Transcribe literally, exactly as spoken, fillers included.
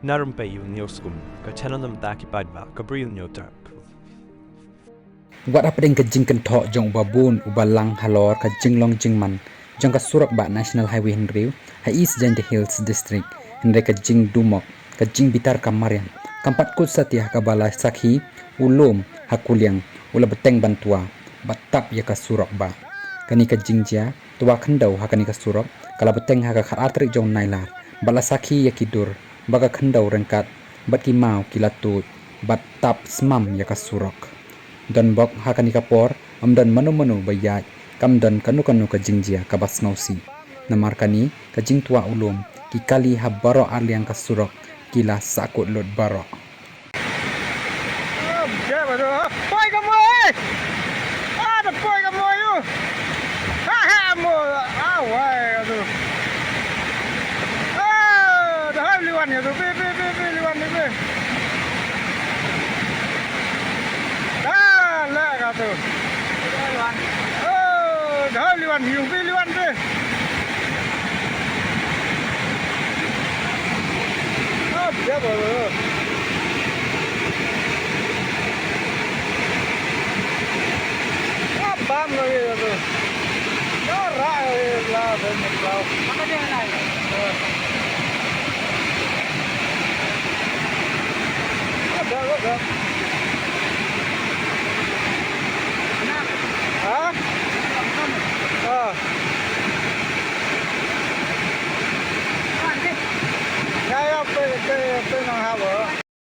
Na Rympei U News Kum, ka channel na bynta ki paidbah ka Bri U News Term. Wat hapdeng ka jingkynthoh jong u babun u balang halor ka jinglong jingman jong ka surok ba National Highway hynriew ha East Jaintia Hills District, hynrei ka jingdumok, ka jingbitar ka mariang kam pat kut satia ha kaba la sakhi u lum ha Kuliang u la bteng ban twa bad tap ïa ka surok ba. Kane ka jingjia twa khyndew ha kane ka surok ka la bteng ha ka khatar tarik jong u Nailar bad la sakhi ïa ki dur ba ka khyndew ryngkat bad ki maw ki la tuid bad tap smam ïa ka surok. Donbok ha kane ka por ym don mano mano ba ïaid, kam don kano kano ka jingjia kaba sngewsih. Namar kane ka jingtwa u lum, ki kali ha baroh arliang ka surok ki la sahkut lut baroh. Ah, jab aduh. Ah, poi ka mui. Ah, da poi ka mui u. Ha, ha, mui. Ah, wai aduh. Ah, da hai liwan aduh. Pi, pi, pi, pi, liwan, pi, pi. Da, la ka tu. Oh, da hai liwan, hiu, pi, liwan, pi. Ah, biar baru. Ah, bam lagi tu. Ah, rak lagi lah, saya nyekau. Apa dia nak? Ah, dah, dah, dah.